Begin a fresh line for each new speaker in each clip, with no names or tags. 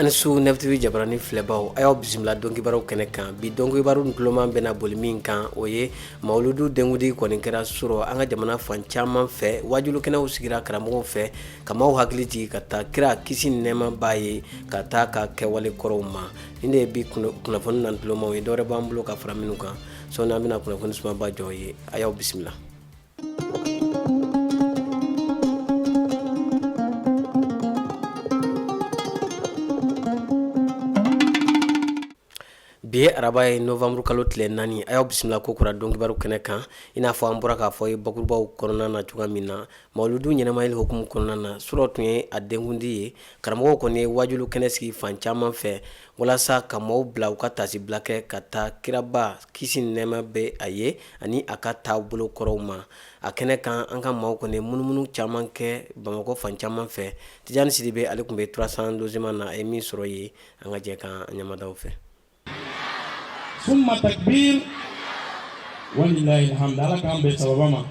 Ani su Nef TV jabarani filɛbaw, a y'aw bisimila donkibaru kɛnɛ kan. Bi donkibaru tuloma bɛna boli min kan, o ye mawuludu denkundi kɔni kɛra surɔ an ka jamana fan caman fɛ. Waajulu kɛnɛw sigira karamɔgɔw fɛ ka maaw hakili jigin ka taa kira kisi ni nɛɛma b'a ye, ka taa ka kɛwale kɔrɔw ma. Nin de ye bi kunnafoni na tulomaw ye. Dɔwɛrɛ b'an bolo ka fara minnu kan sɔɔni, an bɛna kunnafoni sumaba jɔ ye. A y'aw bisimila. Bi ye araba ye, novembre kalo tile 4. A y'aw bisimila ko kura donkibaru kɛnɛ kan. I n'a fɔ an bɔra k'a fɔ ye bakurubaw kɔnɔna na cogoya min na, mawuludu ɲɛnamayali hukumu kɔnɔna na, surɔ tun ye a denkundi ye. Karamɔgɔw kɔni ye waajulu kɛnɛ sigi fan caman fɛ walasa ka maaw bila u ka taasibila kɛ ka taa kiraba kisi ni nɛɛma bɛ a ye ani a ka taabolo kɔrɔw ma. A kɛnɛ kan, an ka maaw kɔni ye munumunu caman kɛ Bamakɔ fan caman fɛ. Tijani Sidibe, ale tun bɛ 300 logements na, a ye min sɔrɔ yen, an ka jɛ k'an ɲɛmadaw fɛ.
Summa takbir walillahi alhamd. Ala k'an bɛn sababa ma.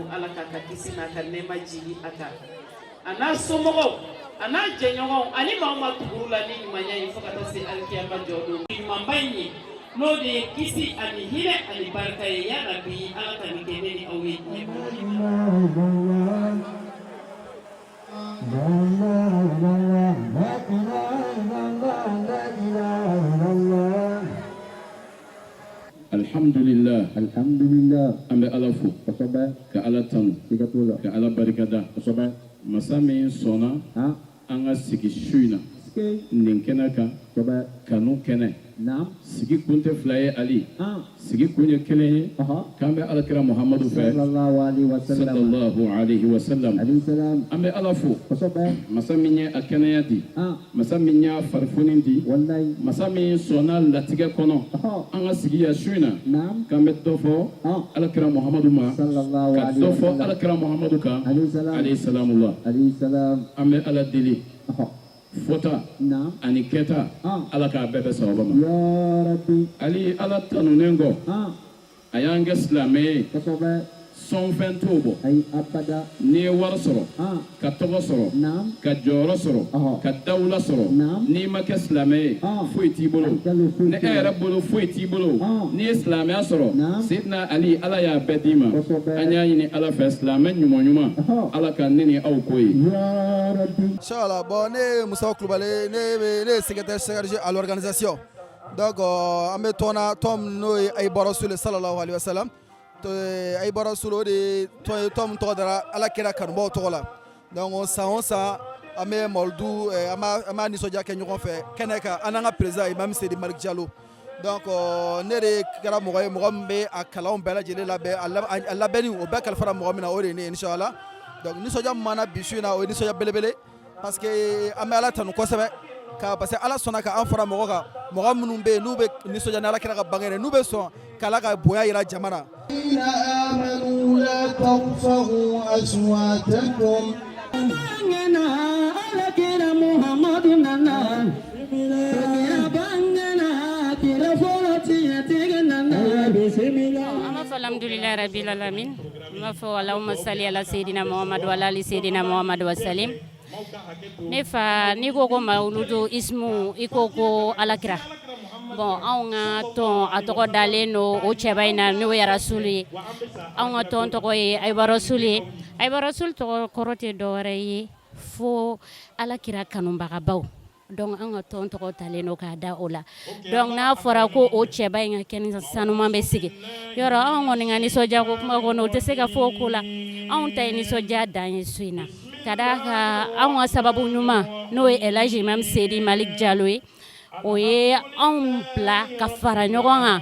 Ala k'a ka kisi n'a ka nɛɛma jigi a kan, a n'a somɔgɔw, a n'a jɛɲɔgɔnw, ani maa o maa tugur'u la ni ɲumanya ye fo ka taa se alikiyama jɔ don ɲumanba in ye, n'o de ye kisi ani hinɛ ani barika ye. Ya rabi, Ala ka nin kɛ ne ni aw ye diɲɛ kɔnɔ.
Alhamdulillah, alhamdulillah. An bɛ Ala fo ka Ala tanu ka Ala barikada, masa min sɔnna an ka sigi su in na nin kɛnɛ kan, kanu kɛnɛ. Sigi kun tɛ fila ye Ali, sigi kun ye kelen ye, k'an bɛ alakira Muhamadu fɛ sallallahu alaihi wasallam. An bɛ Ala fo, masa min ye a kɛnɛya di, masa min y'a farifoni di, masa min sɔnna latigɛ kɔnɔ an ka sigi yan su in na k'an bɛ dɔ fɔ alakira Muhamadu ma, ka dɔ fɔ alakira Muhamadu kan alayhi salamullah. An bɛ Ala deli fɔta ani kɛta, Ala k'a bɛɛ bɛn sawaba ma. Ali, Ala tanunen kɔ, a y'an kɛ silamɛ ye, sɔnfɛn t'o bɔ. N'i ye wari sɔrɔ, ka tɔgɔ sɔrɔ, ka jɔyɔrɔ sɔrɔ, ka dawula sɔrɔ, n'i ma kɛ silamɛ ye, foyi t'i bolo. Ni e yɛrɛ bolo foyi t'i bolo, n'i ye silamɛya sɔrɔ, Seyidina Ali, Ala y'a bɛɛ d'i ma. An y'a ɲini Ala fɛ, silamɛ ɲuman ɲuman, Ala ka ne ni aw k'o ye.
Inchallah. Bon, ne ye Musa Kulubali, ne ye secrétaire chargé à l'organisation. Donc an bɛ tɔn na, tɔn min n'o ye Ayiba Rasuli sallallahu alaihi wasallam. Ayiba Rasuli, o de ye tɔn ye, tɔn min tɔgɔ dara Ala kira kanubaw tɔgɔ la. Donc san o san, an bɛ mawuludu, an b'a nisɔndiya kɛ ɲɔgɔn fɛ kɛnɛ kan, an n'an ka président Imam Seydi Malick Diallo. Donc ne de kɛra mɔgɔ ye, mɔgɔ min bɛ a kalanw bɛɛ lajɛlen labɛn, a labɛnni o bɛɛ kalifara mɔgɔ min na, o de ye ne ye inchallah. Donc nisɔndiya min b'an na bi su in na, o ye nisɔndiya belebele, parce que an bɛ Ala tanu kosɛbɛ ka parce que Ala sɔnna ka an fara mɔgɔ kan, mɔgɔ minnu bɛ yen n'u bɛ nisɔndiya ni Ala kira ka bange ye, n'u bɛ sɔn k'Ala ka bonya jira jama na.
An b'a fɔ alhamdulilahi rabil alamin. An b'a fɔ alahuma sali ala seyidina Muhamadu wa ala ali seyidina Muhamadu wa salim. Ne fa, n'i ko ko mawuludu ismu, i ko ko alakira. Bon, anw ka tɔn, a tɔgɔ dalen don o cɛba in na, n'o ye Rasulu ye. Anw ka tɔn tɔgɔ ye Ayiba Rasulu ye. Ayiba Rasulu tɔgɔ kɔrɔ tɛ dɔwɛrɛ ye fo alakira kanubagabaw. Donc an ka tɔn tɔgɔ talen don k'a da o la. Donc n'a fɔra ko o cɛba in ka kɛnɛ sanuman bɛ sigi yɔrɔ, anw kɔni ka nisɔndiya ko kuma kɔnɔ, o tɛ se ka fɔ o ko la. Anw ta ye nisɔndiya dan ye su in na, ka d'a kan anw ka sababu ɲuman, n'o ye El Hadj Imam Seydi Malick Diallo ye, o ye anw bila ka fara ɲɔgɔn kan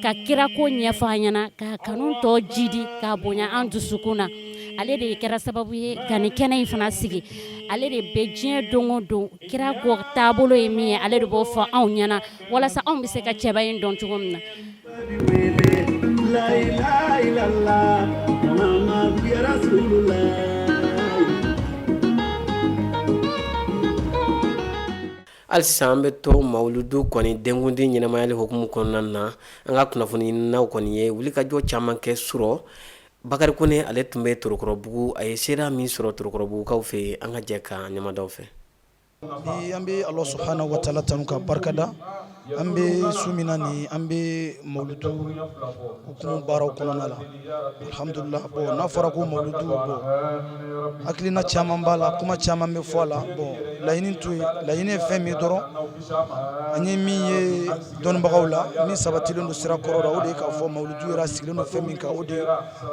ka kirako ɲɛfɔ an ɲɛna, ka kanu tɔ jidi k'a bonya an dusukun na. Ale de kɛra sababu ye ka nin kɛnɛ in fana sigi. Ale de bɛ diɲɛ don o don, kira ko taabolo ye min ye, ale de b'o fɔ anw ɲɛna walasa anw bɛ se ka cɛba in dɔn cogo min na.
Hali sisan an bɛ to mawuludu kɔni denkundi ɲɛnamayali hukumu kɔnɔna na. An ka kunnafoniɲininaw kɔni ye wulikajɔ caman kɛ surɔ. Bakari Kone, ale tun bɛ Torokɔrɔbugu, a ye seereya min sɔrɔ Torokɔrɔbugukaw fɛ yen, an ka jɛ ka ɲamadaw fɛ.
Bi an bɛ Ala subahana wa taala tanu ka barikada. An bɛ su min na nin, an bɛ mawuludu hukumu baaraw kɔnɔna la, alhamdulila. Bon, n'a fɔra ko mawuludu, bon, hakilina caman b'a la, kuma caman bɛ fɔ a la. Bon, laɲini to yen, laɲini ye fɛn min dɔrɔn, an ye min ye dɔnnibagaw la, min sabatilen don sira kɔrɔ la, o de ye k'a fɔ mawuludu yɛrɛ sigilen don fɛn min kan, o de ye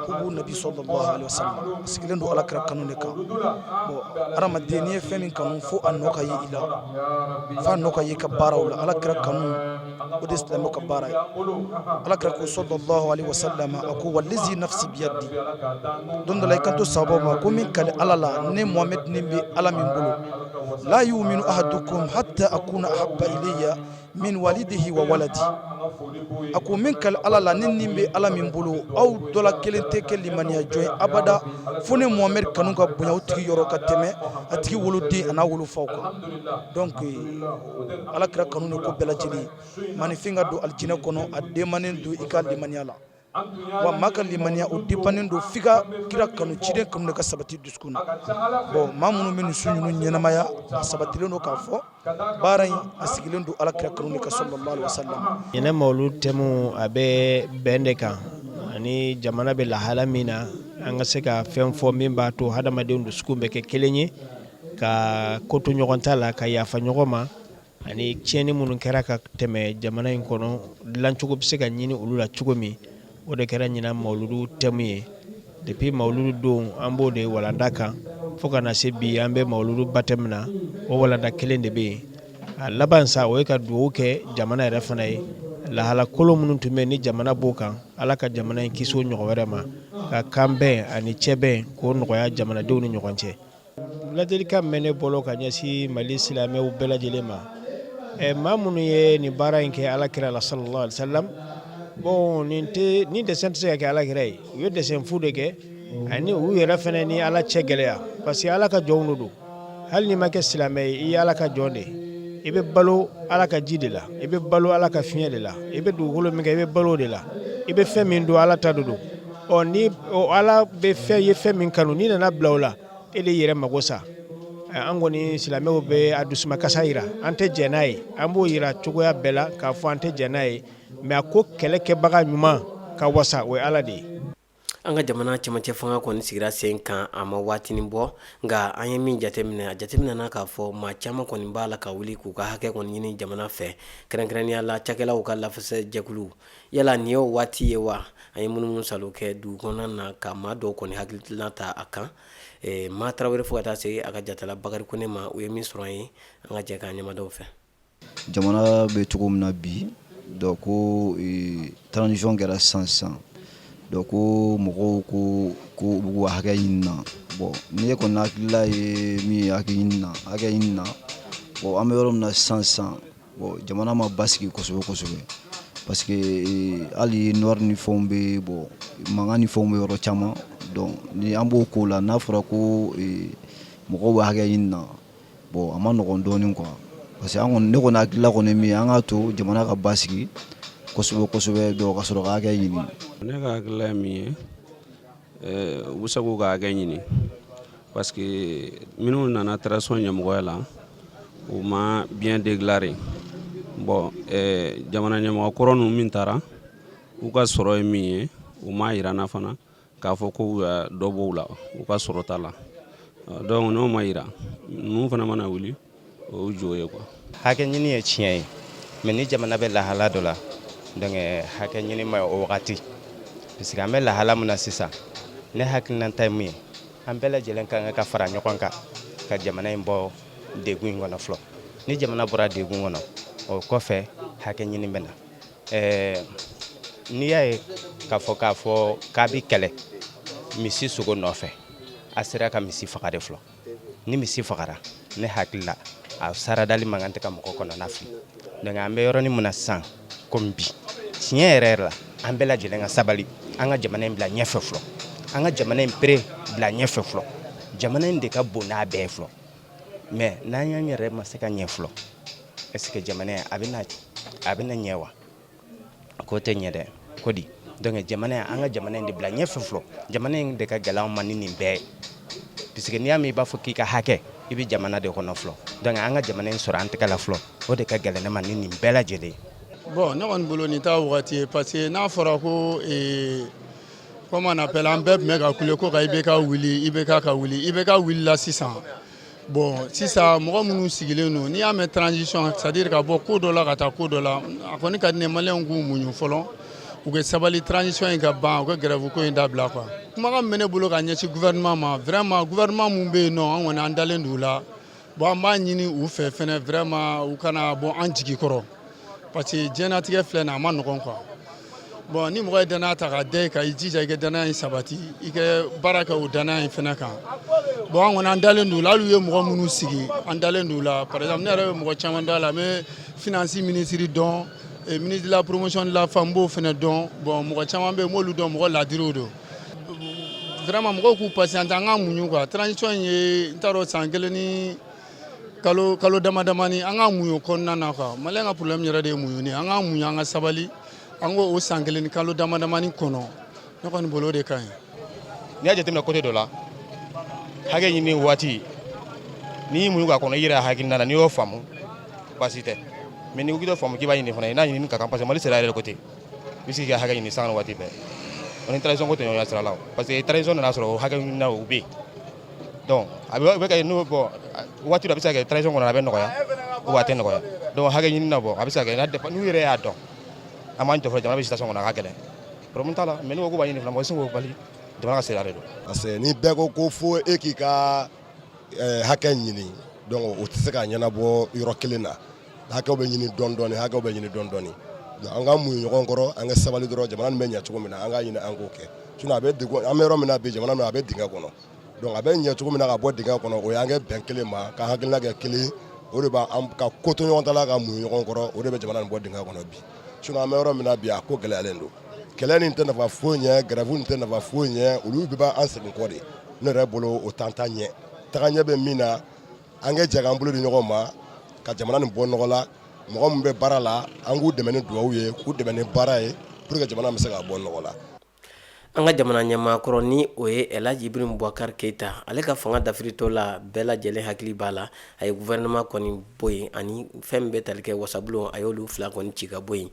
hubu nabi sallallahu alaihi wasallam, a sigilen don Ala kira kanu de kan. Bon, hadamaden, n'i ye fɛn min kanu, fo a nɔ ka ye i la, fo a nɔ ka ye i ka baaraw la. Ala kira kanu, o de silamɛw ka baara ye. Ala kira ko sallallahu alaihi wasallam, a ko wallazi nafsi biyadi, don dɔ la i kanto sahabaw ma ko min kali Ala la, ne Muhamɛd ni bɛ Ala min bolo, la yuminu ahadukum hatta akuna ahabba ilayya min walidihi wa waladi. A ko min kali Ala la, ne ni bɛ Ala min bolo, aw dɔ la kelen tɛ kɛ limaniya jɔn ye abada fo ne Muhamɛd kanu ka bonya o tigi yɔrɔ ka tɛmɛ a tigi woloden a n'a wolofaw kan. Donc Ala kira kanu de ko bɛɛ lajɛlen. Maaninfin ka don alijinɛ kɔnɔ, a dépendnen don i ka limaniya la. Wa maa ka limaniya, o dépendnen don f'i ka kira kanu, ciden kanu de ka sabati dusukun na. Bon, maa minnu bɛ nin su ninnu ɲɛnamaya, a sabatilen don k'a fɔ baara in a sigilen don Ala kira kanu de kan sallallahu alaihi wasallam.
Ɲinɛ mawulu thème, a bɛ bɛn de kan ani jamana bɛ lahala min na, an ka se ka fɛn fɔ min b'a to hadamadenw dusukun bɛ kɛ kelen ye, ka ko to ɲɔgɔn ta la, ka yafa ɲɔgɔn ma, ani tiɲɛni minnu kɛra ka tɛmɛ jamana in kɔnɔ, dilancogo bɛ se ka ɲini olu la cogo min. O de kɛra ɲinan mawuludu thème ye. Depuis mawuludu don, an b'o de walanda kan fo ka na se bi, an bɛ mawuludu baptême na, o walanda kelen de bɛ yen. A laban sa, o ye ka dugawu kɛ jamana yɛrɛ fana ye. Lahala kolon minnu tun bɛ ni jamana b'o kan, Ala ka jamana in kisi o ɲɔgɔn wɛrɛ ma, ka kanbɛn ani cɛbɛn k'o nɔgɔya jamanadenw ni ɲɔgɔn cɛ. Ladilikan min bɛ ne bolo ka ɲɛsin Mali silamɛw bɛɛ lajɛlen ma, maa minnu ye nin baara in kɛ Ala kira la sallallahu alaihi wasallam, bon, nin tɛ nin dessin tɛ se ka kɛ Ala kira ye. U ye dessin fu de kɛ ani u yɛrɛ fana ni Ala cɛ gɛlɛya, parce que Ala ka jɔnw de don. Hali n'i ma kɛ silamɛ ye, i ye Ala ka jɔn de ye. I bɛ balo Ala ka ji de la, i bɛ balo Ala ka fiɲɛ de la, i bɛ dugukolo min kɛ, i bɛ balo o de la, i bɛ fɛn min dun, Ala ta de don. Ɔ, ni Ala bɛ fɛn ye, fɛn min kanu, n'i nana bila o la, e de yɛrɛ mago sa. An kɔni silamɛw bɛ a dusumakasa jira, an tɛ jɛn n'a ye, an b'o jira cogoya bɛɛ la k'a fɔ an tɛ jɛn n'a ye. Mais a ko kɛlɛkɛbaga ɲuman ka wasa, o ye Ala de ye.
An ka jamana cɛmancɛ fanga kɔni sigira sen kan a ma waatinin bɔ, nka an ye min jateminɛ, a jateminɛna k'a fɔ maa caman kɔni b'a la ka wuli k'u ka hakɛ kɔni ɲini jamana fɛ, kɛrɛnkɛrɛnnenya la cakɛlaw ka lafasa jɛkulu. Yala nin y'o waati ye wa? An ye munumunu salo kɛ dugu kɔnɔna na ka maa dɔw kɔni hakilina ta a kan. Maa Tarawele fo ka taa se a ka jatala Bakari Kone ma, u ye min sɔrɔ an ye, an ka jɛ k'an ɲɛmadaw fɛ.
Jamana bɛ cogo min na bi, donc ko transition kɛra sisan sisan, donc ko mɔgɔw ko u b'u ka hakɛ ɲini na. Bon, ne kɔni hakilila ye min ye hakɛ ɲini na, hakɛ ɲini na, bon, an bɛ yɔrɔ min na sisan sisan, bon, jamana ma basigi kosɛbɛ kosɛbɛ, parce que hali nord ni fɛnw bɛ, bon, mankan ni fɛnw bɛ yɔrɔ caman. Donc ni an b'o ko la, n'a fɔra ko mɔgɔw bɛ hakɛ ɲini na, bon, a ma nɔgɔn dɔɔnin quoi, parce que an kɔni, ne kɔni hakilila kɔni min ye, an k'a to jamana ka basigi kosɛbɛ kosɛbɛ, donc ka sɔrɔ ka hakɛ ɲini.
Ne ka hakilila ye min ye, u bɛ se k'u ka hakɛ ɲini, parce que minnu nana transition ɲɛmɔgɔya la, u ma bien déclaré. Bon, jamana ɲɛmɔgɔ kɔrɔ ninnu min taara, u ka sɔrɔ ye min ye, u m'a yira n na fana k'a fɔ ko dɔ b'o la u ka sɔrɔta la. Donc n'o ma yira, ninnu fana mana wuli, o y'u jo ye quoi.
Hakɛ ɲini ye tiɲɛ ye, mais ni jamana bɛ lahala dɔ la, donc hakɛ ɲini ma o wagati, parce que an bɛ lahala min na sisan, ne hakilinata ye mun ye, an bɛɛ lajɛlen ka kan ka fara ɲɔgɔn kan ka jamana in bɔ degun in kɔnɔ fɔlɔ. Ni jamana bɔra degun kɔnɔ, o kɔfɛ hakɛ ɲini bɛ na. N'i y'a ye k'a fɔ k'a bɛ kɛlɛ misi sogo nɔfɛ, a sera ka misi faga de fɔlɔ. Ni misi fagara, ne hakili la, a saradali man kan tɛ ka mɔgɔ kɔnɔna fili. Donc an bɛ yɔrɔnin min na sisan komi bi, tiɲɛ yɛrɛ yɛrɛ la, an bɛɛ lajɛlen ka sabali, an ka jamana in bila ɲɛfɛ fɔlɔ, an ka jamana in pere bila ɲɛfɛ fɔlɔ. Jamana in de ka bon n'a bɛɛ ye fɔlɔ. Mais n'an y'an yɛrɛ ma se ka ɲɛ fɔlɔ. Est ce que jamana a bɛna a bɛna ɲɛ wa? Ko tɛ ɲɛ dɛ, ko di. Donc jamana, an ka jamana in de bila ɲɛfɛ fɔlɔ. Jamana in de ka gɛlɛn anw ma ni nin bɛɛ ye, puisque n'i y'a mɛn i b'a fɔ k'i ka hakɛ, i bɛ jamana de kɔnɔ fɔlɔ. Donc an ka jamana in sɔrɔ an tɛgɛ la fɔlɔ, o de ka gɛlɛn ne ma ni nin bɛɛ lajɛlen ye.
Bon, ne kɔni bolo, nin t'a wagati ye, parce que n'a fɔra ko comment on appelle, an bɛɛ tun bɛ ka kule ko ka IBK wuli, IBK ka wuli, IBK wulila sisan. Bon, sisan mɔgɔ minnu sigilen don, n'i y'a mɛn transition, c'est à dire ka bɔ ko dɔ la ka taa ko dɔ la. A kɔni ka di ne maliyɛnw k'u muɲu fɔlɔ, u ka sabali, transition in ka ban, u ka grève ko in dabila quoi. Kumakan min bɛ ne bolo ka ɲɛsin gouvernement ma, vraiment, gouvernement mun bɛ yen nɔ, an kɔni an dalen don u la. Bon, an b'a ɲini u fɛ fɛnɛ, vraiment, u kana bɔ an jigi kɔrɔ, parce que diɲɛlatigɛ filɛ nin ye, a ma nɔgɔn quoi. Bon, ni mɔgɔ ye danaya ta ka da i kan, i jija i ka danaya in sabati, i ka baara kɛ o danaya in fɛnɛ kan. Bon, an kɔni an dalen don u la. Hali u ye mɔgɔ minnu sigi, an dalen don u la. Par exemple, ne yɛrɛ bɛ mɔgɔ caman dɔn a la. N bɛ finance ministre dɔn, ministre de la Promotion de la Femme, n b'o fɛnɛ dɔn. Bon, mɔgɔ caman bɛ yen, n b'olu dɔn, mɔgɔ ladiriw don. Vraiment, mɔgɔw k'u patienter, an k'an muɲu quoi. Transition in ye, n t'a dɔn, san 1 ni kalo dama damani, an k'an muɲu o kɔnɔna na quoi. Maliyɛn ka problème yɛrɛ de ye muɲuni ye. An k'an muɲu, an ka sabali, an k'o san 1 ni kalo dama damani kɔnɔ. Ne kɔni bolo, o de ka ɲi.
N'i y'a jateminɛ côté dɔ la, hakɛ ɲini waati, n'i y'i muɲu k'a kɔnɔ, i yɛrɛ hakilina na, n'i y'o faamu, baasi tɛ. Mais n'i ko k'i t'o faamu, k'i b'a ɲini fana, i n'a ɲini ka kan, parce que Mali sera yɛrɛ côté i bɛ se k'i ka hakɛ ɲini sanga ni waati bɛɛ. O ni transition ko tɛ ɲɔgɔn sira la, parce que transition nana sɔrɔ o hakɛ ɲinina o bɛ yen. Donc a bɛ kɛ n'o, bon, waati dɔ a bɛ se ka kɛ transition kɔnɔ, a bɛ nɔgɔya ou a tɛ nɔgɔya. Donc hakɛ ɲini na, bon, a bɛ se ka kɛ n'u yɛrɛ y'a dɔn, an b'an jɔ fɔlɔ. Jamana bɛ situation kɔnɔ, a ka gɛlɛn, problème t'a la. Mais n'u ko k'u b'a ɲini fana, mɔgɔ tɛ se k'o bali, jamana ka sariya de don.
Parce que ni bɛɛ ko ko fo e k'i ka hakɛ ɲini, donc o tɛ se ka ɲɛnabɔ yɔrɔ kelen na. Hakɛw bɛ ɲini dɔɔni dɔɔni, hakɛw bɛ ɲini dɔɔni dɔɔni. An ka muɲu ɲɔgɔn kɔrɔ, an ka sabali dɔrɔn. Jamana nin bɛ ɲɛ cogo min na, an k'a ɲini an k'o kɛ. Sinon a bɛ degun. An bɛ yɔrɔ min na bi, jamana min a bɛ dingɛ kɔnɔ. Donc a bɛ ɲɛ cogo min na ka bɔ dingɛ kɔnɔ, o y'an kɛ bɛn kelen ma, ka hakilina kɛ kelen. O de b'an ka ko to ɲɔgɔn ta la, ka muɲu ɲɔgɔn kɔrɔ, o de bɛ jamana nin bɔ dingɛ kɔnɔ bi. Sinon an bɛ yɔrɔ min na bi, a ko gɛlɛyalen don. Kɛlɛ nin tɛ nafa foyi ɲɛ, grève nin tɛ nafa foyi ɲɛ, olu bɛɛ b'an segin kɔ de. Ne yɛrɛ bolo, o t'an ta ɲɛ. Taga ɲɛ bɛ min na, an kɛ jɛ k'an bolo di ɲɔgɔn ma ka jamana nin bɔ nɔgɔ la. Mɔgɔ min bɛ baara la, an k'u dɛmɛ ni dugawu ye, k'u dɛmɛ ni baara ye, pour que jamana bɛ se ka bɔ nɔgɔ la.
An ka jamana ɲɛmaakɔrɔ, ni o ye Elhaji Ibrahim Boubacar Keita, ale ka fanga dafiritɔ la, bɛɛ lajɛlen hakili b'a la, a ye gouvernement kɔni bɔ yen, ani fɛn min bɛ tali kɛ wasabulon, a y'olu fila kɔni ci ka bɔ yen.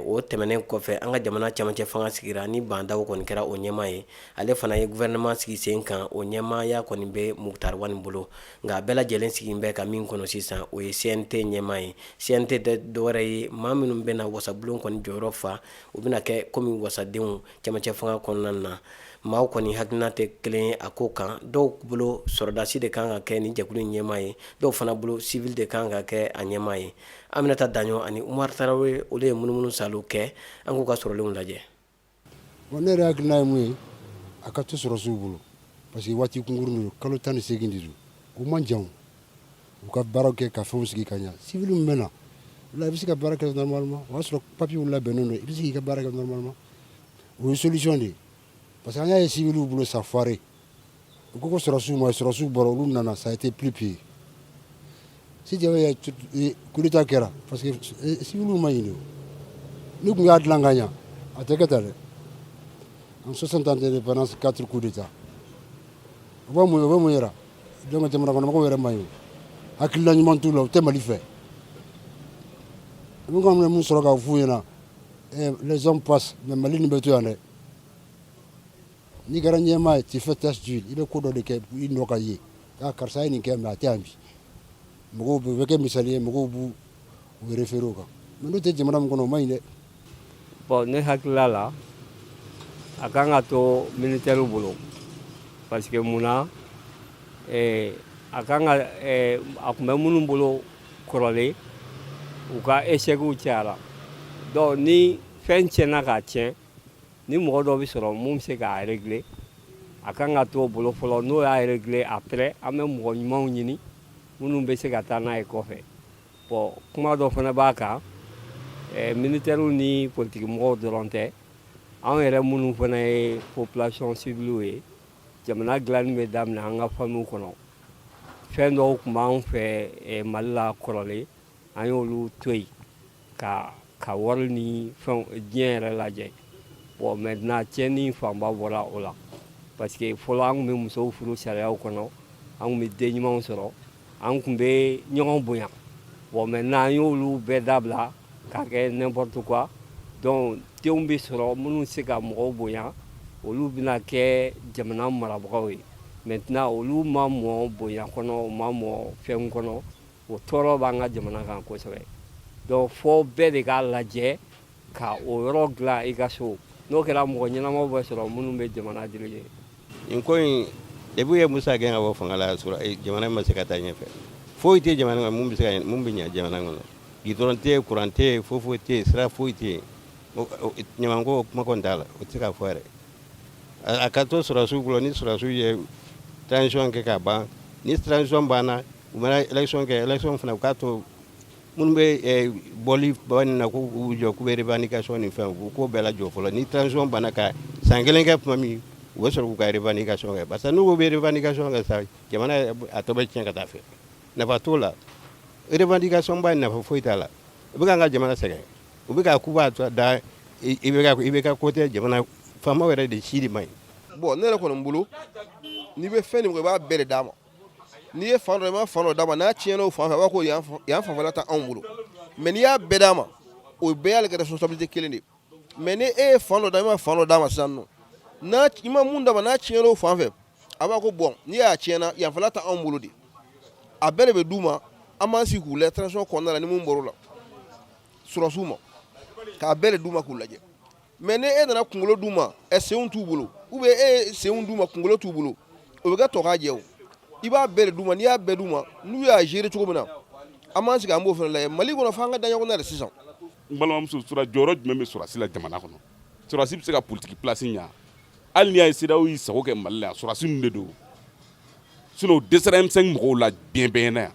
O tɛmɛnen kɔfɛ, an ka jamana camancɛ fanga sigira ni Bah N'Daw kɔni kɛra o ɲɛmaa ye. Ale fana ye gouvernement sigi sen kan, o ɲɛmaaya kɔni bɛ Moctar Ouane bolo. Nka bɛɛ lajɛlen sigi bɛ ka min kɔnɔ sisan, o ye CNT ɲɛmaa ye. CNT tɛ dɔwɛrɛ ye, maa minnu bɛna wasabulon kɔni jɔyɔrɔ fa, u bɛna kɛ komi wasadenw camancɛ fanga kɔnɔna na. Maaw kɔni hakilina tɛ kelen ye a ko kan. Dɔw bolo, sɔrɔdasi de kan ka kɛ ni jɛkulu ɲɛmaa ye, dɔw fana bolo, civil de kan ka kɛ a ɲɛmaa ye. Aminata Daɲɔ ani Umar Tarawele, olu ye munumunu salo kɛ, an k'u ka sɔrɔlenw lajɛ.
Bon, ne yɛrɛ hakilina ye mun ye, a ka to sɔrɔdasiw bolo, parce que waati kunkurun de don, kalo 18 de don, o man jan. U ka baaraw kɛ ka fɛnw sigi ka ɲa. Civil min bɛ na la, i bɛ se ka baara kɛ normalement, o y'a sɔrɔ papiers labɛnnen don, i bɛ se k'i ka baara kɛ normalement. O ye solution de ye, parce que an y'a ye civil bolo, ça foiré. U ko ko sɔrɔdasiw ma, sɔrɔdasiw bɔra, olu nana, ça a été plus pire. Si tu avais coup d'état kɛra, parce que civil ma ɲi de. Ni tun y'a dilan ka ɲa, a tɛ kɛ tan dɛ. En 60 ans d'indépendance, 4 coups d'état. O bɛ mun yira? Donc jamana kɔnɔmɔgɔw yɛrɛ man ɲi, hakilina ɲuman t'u la, u tɛ Mali fɛ. N kɔni bɛ mun sɔrɔ k'a f'u ɲɛna, les hommes passent, mais Mali nin bɛ to yan dɛ. N'i kɛra ɲɛmaa ye, tu fais tache d'huile, i bɛ ko dɔ de kɛ i nɔ ka ye, ah, karisa ye nin kɛ, mais a tɛ yan bi. Mɔgɔw bɛ, o bɛ kɛ misali ye, mɔgɔw b'u u référer o kan. Mais n'o tɛ jamana min kɔnɔ, o man ɲi dɛ.
Bon, ne hakilila la, a kan ka to militaire bolo, parce que mun na, a kan ka a tun bɛ minnu bolo kɔrɔlen, u ka échec cayara. Donc ni fɛn tiɲɛna k'a tiɲɛ, ni mɔgɔ dɔ bɛ sɔrɔ mun bɛ se k'a régler, a kan ka to o bolo fɔlɔ. N'o y'a régler, après an bɛ mɔgɔ ɲumanw ɲini minnu bɛ se ka taa n'a ye kɔfɛ. Bon, kuma dɔ fana b'a kan, militaires ni politique mɔgɔw dɔrɔn tɛ, anw yɛrɛ minnu fana ye population civile ye, jamana dilanni bɛ daminɛ an ka famille kɔnɔ. Fɛn dɔw tun b'anw fɛ Mali la kɔrɔlen. An y'olu to yen ka wari ni fɛn diɲɛ yɛrɛ lajɛ. Bon, maintenant tiɲɛni fanba bɔra o la, parce que fɔlɔ an tun bɛ musow furu sariyaw kɔnɔ, an tun bɛ den ɲumanw sɔrɔ, an tun bɛ ɲɔgɔn bonya. Bon, maintenant an y'olu bɛɛ dabila k'a kɛ n'importe quoi. Donc denw bɛ sɔrɔ minnu se ka mɔgɔw bonya, olu bɛna kɛ jamana marabagaw ye. Maintenant olu ma mɔ bonya kɔnɔ, u ma mɔ fɛn kɔnɔ, o tɔɔrɔ b'an ka jamana kan kosɛbɛ. Donc fo bɛɛ de k'a lajɛ ka o yɔrɔ dilan i ka so. N'o kɛra, mɔgɔ ɲɛnamaw bɛ sɔrɔ minnu bɛ jamana diriger.
Nin ko in, depuis u ye Musa gɛn ka bɔ fanga la, jamana ma se ka taa ɲɛfɛ. Foyi tɛ jamana kɔnɔ mun bɛ se ka mun bɛ ɲɛ jamana kɔnɔ. Gidɔrɔn tɛ yen, kuran tɛ yen, foyi foyi tɛ yen, sira foyi tɛ yen. Ɲamanko kuma kɔni t'a la, o tɛ se ka fɔ yɛrɛ. A ka to sɔrɔdasiw bolo. Ni sɔrɔdasiw ye transition kɛ ka ban, ni transition banna, u mana élection kɛ, élection fana, u k'a to minnu bɛ bɔli ba nin na k'u jɔ k'u bɛ revendication ni fɛn, u k'o bɛɛ lajɔ fɔlɔ. Ni transition banna ka san kelen kɛ tuma min, u bɛ sɔrɔ k'u ka revendication kɛ, parce que n'u bɛ revendication kɛ sa, jamana a tɔ bɛ tiɲɛ ka taa fɛ, nafa t'o la. Revendication ba in, nafa foyi t'a la. U bɛ k'an ka jamana sɛgɛn, u bɛ ka k'u b'a da i bɛ ka ko tɛ. Jamana faamaw yɛrɛ de si de man ɲi.
Bon, ne yɛrɛ kɔni bolo, n'i bɛ fɛn nin i b'a bɛɛ de d'a ma. N'i ye fan dɔ, i ma fan dɔ d'a ma, n'a tiɲɛna o fan fɛ, a b'a ko yan fanfɛla ta anw bolo. Mais n'i y'a bɛɛ d'a ma, o bɛɛ y'ale ka responsabilité kelen de ye. Mais ni e ye fan dɔ d'a ma, i ma fan dɔ d'a ma, sisan nɔ, n'a i ma mun d'a ma, n'a tiɲɛna o fan fɛ, a b'a ko bon, n'i y'a tiɲɛna, yanfɛla ta anw bolo de. A bɛɛ de bɛ d'u ma. An b'an sigi k'u lajɛ transition kɔnɔna la, ni mun bɔr'o la sɔrɔsiw ma, k'a bɛɛ de d'u ma k'u lajɛ. Mais ni e nana kunkolo d'u ma, ɛ senw t'u bolo, ou bien e ye senw d'u ma, kunkolo t'u bolo, o bɛ kɛ tɔ k'a jɛ. O i b'a bɛɛ de d'u ma. N'i y'a bɛɛ d'u ma, n'u y'a gérer cogo min na, an b'an sigi an b'o fana lajɛ. Mali kɔnɔ, f'an ka da ɲɔgɔn na de sisan.
N balimamuso, sura jɔyɔrɔ jumɛn bɛ sɔrɔsi la jamana kɔnɔ? Sɔrɔsi bɛ se ka politiki place ɲa? Hali n'i y'a ye CEDEAO y'i sago kɛ Mali la yan, sɔrɔsi ninnu de don. Sinon u dɛsɛra M5 mɔgɔw la diɲɛ bɛɛ ɲɛna yan,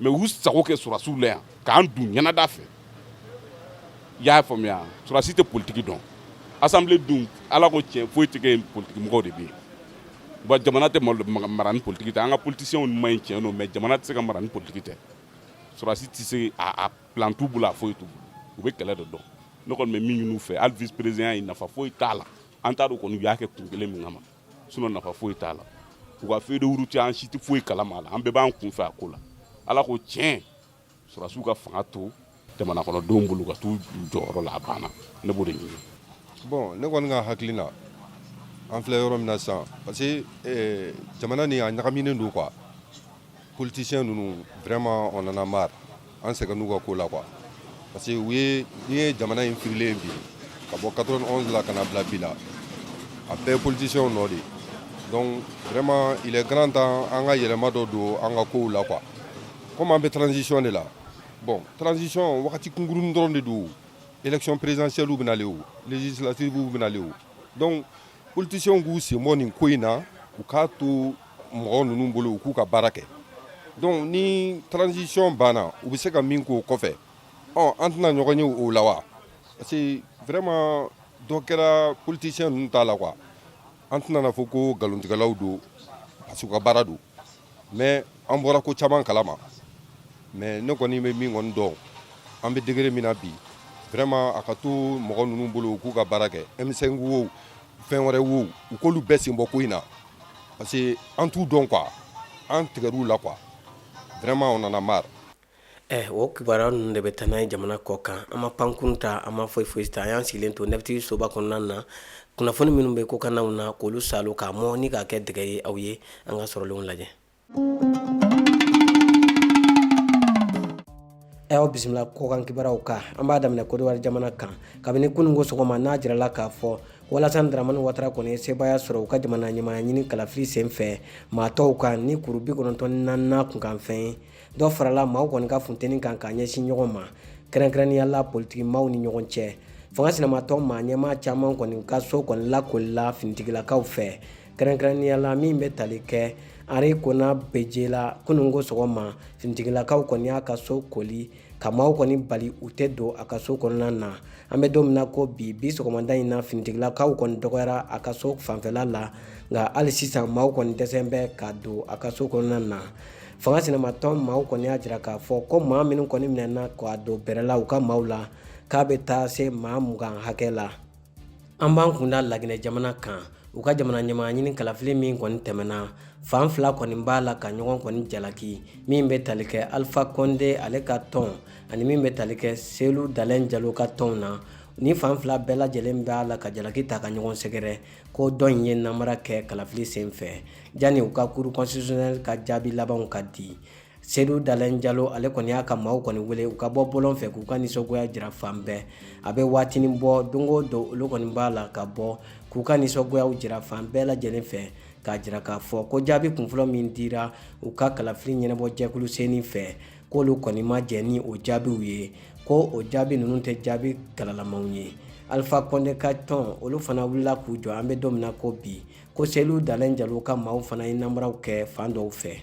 mais u y'u sago kɛ sɔrɔsiw la yan k'an dun ɲɛnada fɛ. I y'a faamuya? Sɔrɔsi tɛ politiki dɔn. Assemblée dun, Ala ko tiɲɛ, foyi tɛ kɛ yen, politiki mɔgɔw de bɛ yen. Wa jamana tɛ mara ni politiki tɛ. An ka politiciens man ɲi, tiɲɛ don, mais jamana tɛ se ka mara ni politiki tɛ. Sɔrɔsi tɛ se a plan t'u bolo, a foyi t'u bolo, u bɛ kɛlɛ de dɔn. Ne kɔni bɛ min ɲini u fɛ, hali vice président in, nafa foyi t'a la. An t'a dɔn kɔni u y'a kɛ kun kelen min kama, sinon nafa foyi t'a la. U ka feuille de route, an si tɛ foyi kalama a la, an bɛɛ b'an kun fɛ a ko la. Ala ko tiɲɛ, sɔrɔsiw ka fanga to jamana kɔnɔdenw bolo ka t'u jɔyɔrɔ la, a banna. Ne b'o de ɲini.
Bon, ne kɔni ka hakili la, an filɛ yɔrɔ min na sisan, parce que jamana nin a ɲagaminen don quoi. Politiciens ninnu, vraiment, on en a marre. An sɛgɛnn'u ka ko la quoi, parce que u ye n'i ye jamana in firilen bi ka bɔ 91 la ka na bila bi la, a bɛɛ ye politiciens nɔ de ye. Donc vraiment, il est grand temps an ka yɛlɛma dɔ don an ka kow la quoi. Comme an bɛ transition de la, bon, transition wagati kunkurunin dɔrɔn de don. Élection présidentielle bɛ nalen o, législative bɛ nalen o. Donc politiciens k'u sen bɔ nin ko in na, u k'a to mɔgɔ ninnu bolo, u k'u ka baara kɛ. Donc ni transition banna, u bɛ se ka min k'o kɔfɛ, ɔ an tɛna ɲɔgɔn ye o la wa? Parce que vraiment, dɔ kɛra politicien ninnu ta la quoi. An tɛna na fɔ ko nkalontigɛlaw don, parce que u ka baara don, mais an bɔra ko caman kalama. Mais ne kɔni bɛ min kɔni dɔn, an bɛ degré min na bi, vraiment, a ka to mɔgɔ ninnu bolo, u k'u ka baara kɛ. M5 wo, fɛn wɛrɛ wo, u k'olu bɛɛ sen bɔ ko in na, parce que an t'u dɔn quoi, an tigɛr'u la quoi. Vraiment, on en a marre.
O kibaruya ninnu de bɛ taa n'a ye jamana kɔ kan. An ma pankun ta, an ma foyi foyi ta, an y'an sigilen to nɛfiti soba kɔnɔna na. Kunnafoni minnu bɛ kokannaw na, k'olu salo k'a mɔ ni k'a kɛ dɛgɛ ye aw ye. An ka sɔrɔlenw lajɛ. Aw bisimila kɔkan kibaruyaw kan. An b'a daminɛ Kodowari jamana kan. Kabini kununko sɔgɔma n'a jirala k'a fɔ Alassane Dramane Ouattara kɔni ye sebaaya sɔrɔ u ka jamana ɲɛmaaya ɲini kalafili sen fɛ maa tɔw kan ni kuru 94 kunkanfɛn ye, dɔ farala maaw kɔni ka funteni kan k'a ɲɛsin ɲɔgɔn ma, kɛrɛnkɛrɛnnenya la politiki maaw ni ɲɔgɔn cɛ. Fanga sinamatɔn maa ɲɛmaa caman kɔni ka so kɔni lakolila finitigilakaw fɛ, kɛrɛnkɛrɛnnenya la min bɛ tali kɛ Henri Konan Bédié la. Kununko sɔgɔma, finitigilakaw kɔni y'a ka so koli ka maaw kɔni bali u tɛ don a ka so kɔnɔna na. An bɛ don min na ko bi, bi sɔgɔmada in na, finitigilakaw kɔni dɔgɔyara a ka so fanfɛla la, nka hali sisan maaw kɔni dɛsɛ bɛ ka don a ka so kɔnɔna na. Fanga sinamatɔn maaw kɔni y'a jira k'a fɔ ko maa minnu kɔni minɛna k'a don bɛrɛ la u ka maaw la, k'a bɛ taa se maa 20 hakɛ la. An b'an kunda Laginɛ jamana kan. U ka jamana ɲɛmaa ɲini kalafili min kɔni tɛmɛna, fan fila kɔni b'a la ka ɲɔgɔn kɔni jalaki, min bɛ tali kɛ Alpha Condé ale ka tɔn ani min bɛ tali kɛ Selu Dalen Jalo ka tɔnw na. Ni fan fila bɛɛ lajɛlen b'a la ka jalaki ta ka ɲɔgɔn sɛgɛrɛ ko dɔ in ye namara kɛ kalafili sen fɛ janni u ka cour constitutionnelle ka jaabi labanw ka di. Sedu Dalen Jalo ale kɔni y'a ka maaw kɔni wele u ka bɔ bɔlɔn fɛ k'u ka nisɔngoya jira fan bɛɛ. A bɛ waatinin bɔ, don o don olu kɔni b'a la ka bɔ k'u ka nisɔngoyaw jira fan bɛɛ lajɛlen fɛ, k'a jira k'a fɔ ko jaabi kunfɔlɔ min dira u ka kalafili ɲɛnabɔ jɛkulu CENI fɛ, k'olu kɔni ma jɛn ni o jaabiw ye, ko o jaabi ninnu tɛ jaabi kalalamaw ye. Alpha Condé ka tɔn olu fana wulila k'u jɔ an bɛ don min na ko bi, ko Selu Dalen Jalo ka maaw fana ye namaraw kɛ fan dɔw fɛ.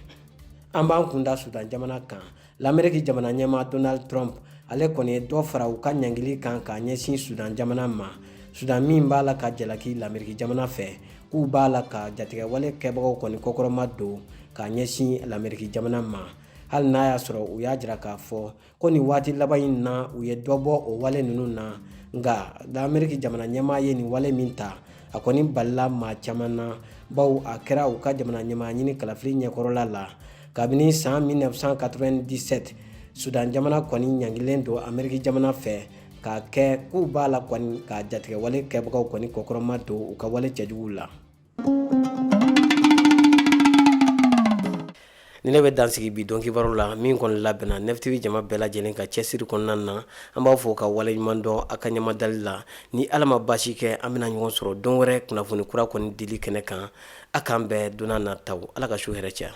An b'an kunda Sudan jamana kan. Lameriki jamana ɲɛmaa Donald Trump ale kɔni ye dɔ fara u ka ɲangili kan k'a ɲɛsin Sudan jamana ma. Sudan min b'a la ka jalaki Lameriki jamana fɛ k'u b'a la ka jatigɛwale kɛbagaw kɔni kɔkɔrɔma don k'a ɲɛsin Lameriki jamana ma, hali n'a y'a sɔrɔ u y'a jira k'a fɔ ko nin waati laban in na u ye dɔ bɔ o wale ninnu na. Nka Lameriki jamana ɲɛmaa ye nin wale min ta, a kɔni balila maa caman na, bawo a kɛra u ka jamana ɲɛmaa ɲini kalafili ɲɛkɔrɔla la. Kabini san 1997, Sudan jamana kɔni ɲangilen don Ameriki jamana fɛ k'a kɛ k'u b'a la kɔni ka jatigɛwale kɛbagaw kɔni kɔkɔrɔma don u ka wale cɛjuguw la. Ni ne bɛ dan sigi bi don kibaru la min kɔni labɛnna Nef TV jama bɛɛ lajɛlen ka cɛsiri kɔnɔna na. An b'aw fo ka waleɲuman dɔn a ka ɲɛmadali la. Ni Ala ma baasi kɛ, an bɛna ɲɔgɔn sɔrɔ don wɛrɛ kunnafoni kura kɔni dili kɛnɛ kan. A k'an bɛn don nataw. Ala ka su hɛrɛ caya.